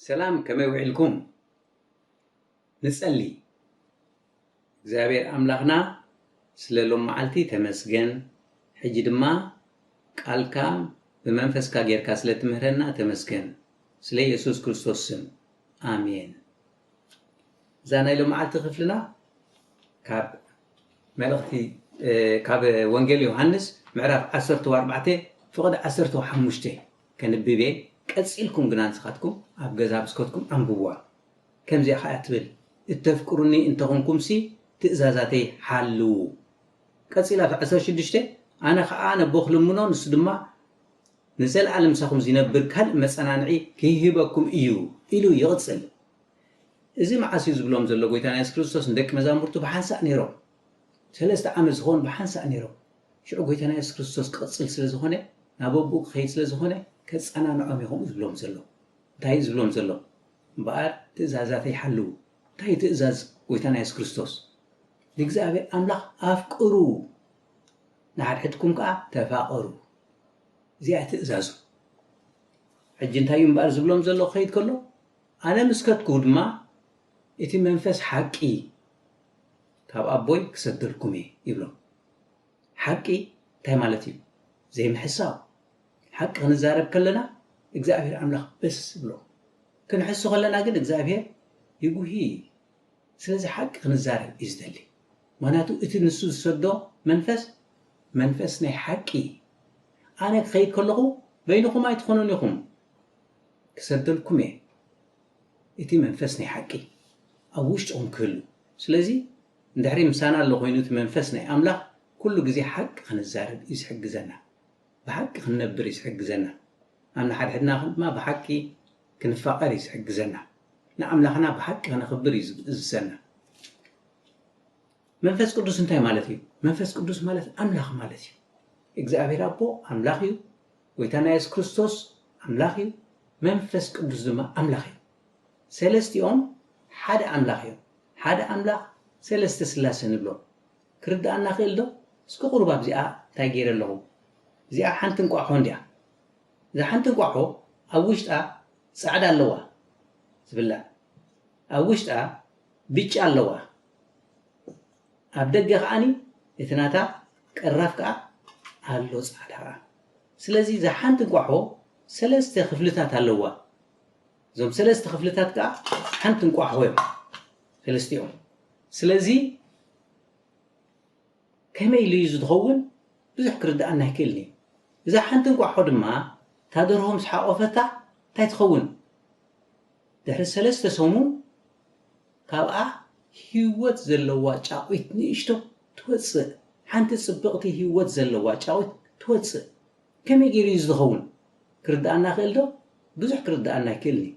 ሰላም፣ ከመይ ውዒልኩም? ንጸሊ። እግዚኣብሔር ኣምላኽና፣ ስለ ሎም መዓልቲ ተመስገን። ሕጂ ድማ ቃልካ ብመንፈስካ ጌርካ ስለ ትምህረና ተመስገን። ስለ የሱስ ክርስቶስ ስም፣ ኣሜን። እዛ ናይ ሎም መዓልቲ ክፍልና ካብ መልእኽቲ፣ እ፣ ካብ ወንጌል ዮሃንስ ምዕራፍ ዓሰርተ ኣርባዕተ ፍቕዲ ዓሰርተ ሓሙሽተ ከንብብ እየ። ቀጺልኩም ግና ንስኻትኩም ኣብ ገዛ ብስኮትኩም ኣንብብዋ። ከምዚኣ ኸኣ ትብል፣ "እተፍቅሩኒ እንተኾንኩምሲ ትእዛዛተይ ሓልዉ።" ቀጺላ ኣብ ዓሰርተ ሽዱሽተ፣ "ኣነ ኸኣ ነቦ ክልምኖ፣ ንሱ ድማ ንዘለኣለም ምሳኹም ዚነብር ካልእ መጸናንዒ ክህበኩም እዩ" ኢሉ ይቕጽል። እዚ መዓስ እዩ ዝብሎም ዘሎ? ጎይታና የሱስ ክርስቶስ ንደቂ መዛሙርቱ ብሓንሳእ ነይሮም። ሰለስተ ዓመት ዝኾኑ ብሓንሳእ ነይሮም። ሽዑ ጎይታና የሱስ ክርስቶስ ክቕጽል ስለ ዝኾነ፣ ናብ ኣቦኡ ክኸይድ ስለ ዝኾነ፣ ከጸናንዖም እዩ ከምኡ ዝብሎም ዘሎ። እንታይ እዩ ዝብሎም ዘሎ? እምበኣር ትእዛዛተይ ሓልዉ። እንታይ እዩ ትእዛዝ ጎይታና የሱስ ክርስቶስ? "ንእግዚኣብሔር ኣምላኽ ኣፍቅሩ፣ ንሓድሕድኩም ከኣ ተፋቐሩ።" እዚኣ ትእዛዙ። ሕጂ እንታይ እዩ እምበኣር ዝብሎም ዘሎ ክኸይድ ከሎ? "ኣነ ምስ ከድኩ ድማ እቲ መንፈስ ሓቂ ካብ ኣቦይ ክሰደልኩም እየ" ይብሎም። ሓቂ እንታይ ማለት እዩ? ዘይምሕሳው። ሓቂ ክንዛረብ ከለና እግዚኣብሔር ኣምላኽ በስ ይብሎ። ክንሕሱ ከለና ግን እግዚኣብሔር ይጉሂ። ስለዚ ሓቂ ክንዛረብ እዩ ዝደሊ። ምኽንያቱ እቲ ንሱ ዝሰዶ መንፈስ፣ መንፈስ ናይ ሓቂ እዩ። "ኣነ ክኸይድ ከለኹ በይንኹም ኣይትኾኑን ኢኹም፣ ክሰደልኩም እየ እቲ መንፈስ ናይ ሓቂ ኣብ ውሽጥኹም ክህሉ።" ስለዚ እንድሕሪ ምሳና ኣሎ ኮይኑ እቲ መንፈስ ናይ ኣምላኽ፣ ኩሉ ግዜ ሓቂ ክንዛረብ እዩ ዝሕግዘና። ብሓቂ ክንነብር እዩ ዝሕግዘና። ኣብ ንሓድሕድና ድማ ብሓቂ ክንፋቐር እዩ ዝሕግዘና። ንኣምላኽና ብሓቂ ከነኽብር እዩ ዝእዝዘና። መንፈስ ቅዱስ እንታይ ማለት እዩ? መንፈስ ቅዱስ ማለት ኣምላኽ ማለት እዩ። እግዚኣብሔር ኣቦ ኣምላኽ እዩ። ጎይታና የሱስ ክርስቶስ ኣምላኽ እዩ። መንፈስ ቅዱስ ድማ ኣምላኽ እዩ። ሰለስቲኦም ሓደ ኣምላኽ እዮም። ሓደ ኣምላኽ ሰለስተ ስላሴ ንብሎ። ክርድኣና ክእል ዶ? እስኪ ቁሩብ ኣብዚኣ እንታይ ገይረ ኣለኹ? እዚኣ ሓንቲ እንቋሖ እንድያ። እዛ ሓንቲ እንቋሖ ኣብ ውሽጣ ጻዕዳ ኣለዋ ዝብላዕ። ኣብ ውሽጣ ብጫ ኣለዋ። ኣብ ደገ ከኣኒ እቲ ናታ ቀራፍ ከኣ ኣሎ ጻዕዳ ከኣ። ስለዚ እዛ ሓንቲ እንቋሖ ሰለስተ ክፍልታት ኣለዋ። እዞም ሰለስተ ክፍልታት ከኣ ሓንቲ እንቋሖ እዮም ሰለስቲኦም። ስለዚ ከመይ ኢሉ እዩ ዝኸውን? ብዙሕ ክርድኣና ኣይክእልን እዩ። እዛ ሓንቲ እንቋሖ ድማ እታ ደርሆ ምስ ሓቖፈታ እንታይ ትኸውን? ድሕሪ ሰለስተ ሰሙን ካብኣ ህይወት ዘለዋ ጫቒት ንእሽቶ ትወጽእ። ሓንቲ ጽብቕቲ ህይወት ዘለዋ ጫቒት ትወጽእ። ከመይ ገይሩ እዩ ዝኸውን? ክርድኣና ክእል ዶ? ብዙሕ ክርድኣና ኣይክእልን እዩ።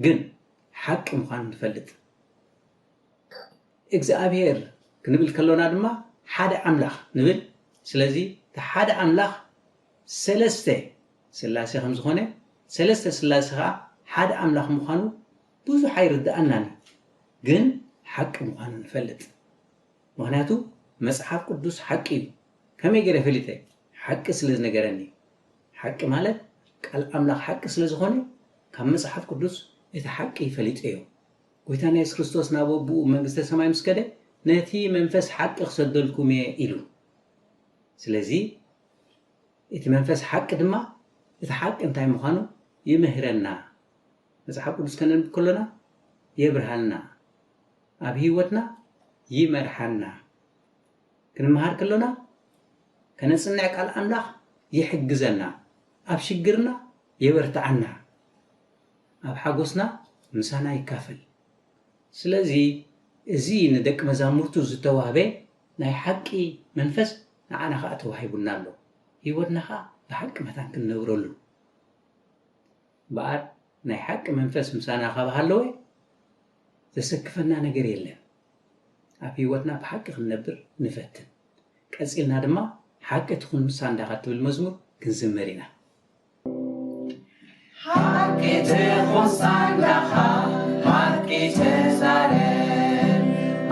ግን ሓቂ ምዃኑ ንፈልጥ። እግዚኣብሔር ክንብል ከሎና ድማ ሓደ ኣምላኽ ንብል። ስለዚ እቲ ሓደ ኣምላኽ ሰለስተ ስላሴ ከም ዝኾነ፣ ሰለስተ ስላሴ ኸዓ ሓደ ኣምላኽ ምዃኑ ብዙሕ ኣይርድኣናን እዩ። ግን ሓቂ ምዃኑ ንፈልጥ። ምኽንያቱ መጽሓፍ ቅዱስ ሓቂ እዩ። ከመይ ገይረ ፈሊጠ? ሓቂ ስለ ዝነገረኒ። ሓቂ ማለት ቃል ኣምላኽ ሓቂ ስለ ዝኾነ፣ ካብ መጽሓፍ ቅዱስ እቲ ሓቂ ፈሊጠዮ። ጎይታና የሱስ ክርስቶስ ናብ ኣቦኡ መንግስተ ሰማይ ምስ ከደ፣ "ነቲ መንፈስ ሓቂ ክሰደልኩም እየ" ኢሉ። ስለዚ እቲ መንፈስ ሓቂ ድማ እቲ ሓቂ እንታይ ምዃኑ ይምህረና። መጽሓፍ ቅዱስ ከነንብብ ከሎና የብርሃልና፣ ኣብ ህይወትና ይመርሓና። ክንመሃር ከሎና ከነጽንዕ ቃል ኣምላኽ ይሕግዘና፣ ኣብ ሽግርና የበርትዓና፣ ኣብ ሓጎስና ምሳና ይካፈል። ስለዚ እዚ ንደቂ መዛሙርቱ ዝተዋህበ ናይ ሓቂ መንፈስ ንዓና ኸኣ ተዋሂቡና ኣሎ። ህይወትና ኸኣ ብሓቂ መታን ክንነብረሉ። እምበኣር ናይ ሓቂ መንፈስ ምሳና ካብ ሃለወ ዘሰክፈና ነገር የለን። ኣብ ህይወትና ብሓቂ ክንነብር ንፈትን። ቀጺልና ድማ ሓቂ ትኹን ምሳንዳኻ እትብል መዝሙር ክንዝምር ኢና። ሓቂ ትኹን ሳንዳኻ፣ ሓቂ ተዛረብ፣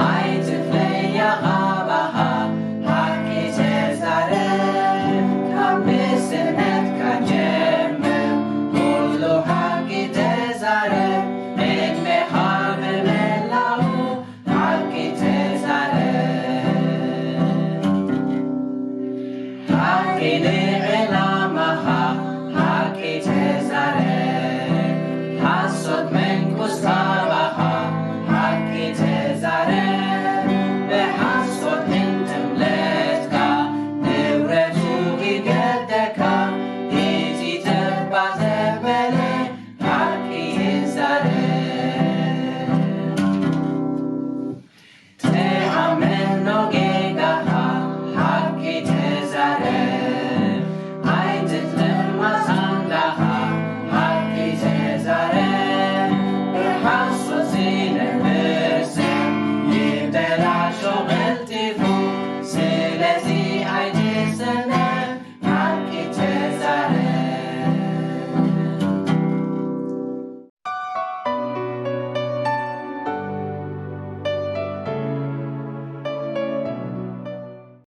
ኣይትፍለያ ካባኻ፣ ሓቂ ተዛረብ፣ ካብ ንእስነትካ ጀምር፣ ኩሉ ሓቂ ተዛረብ። Sen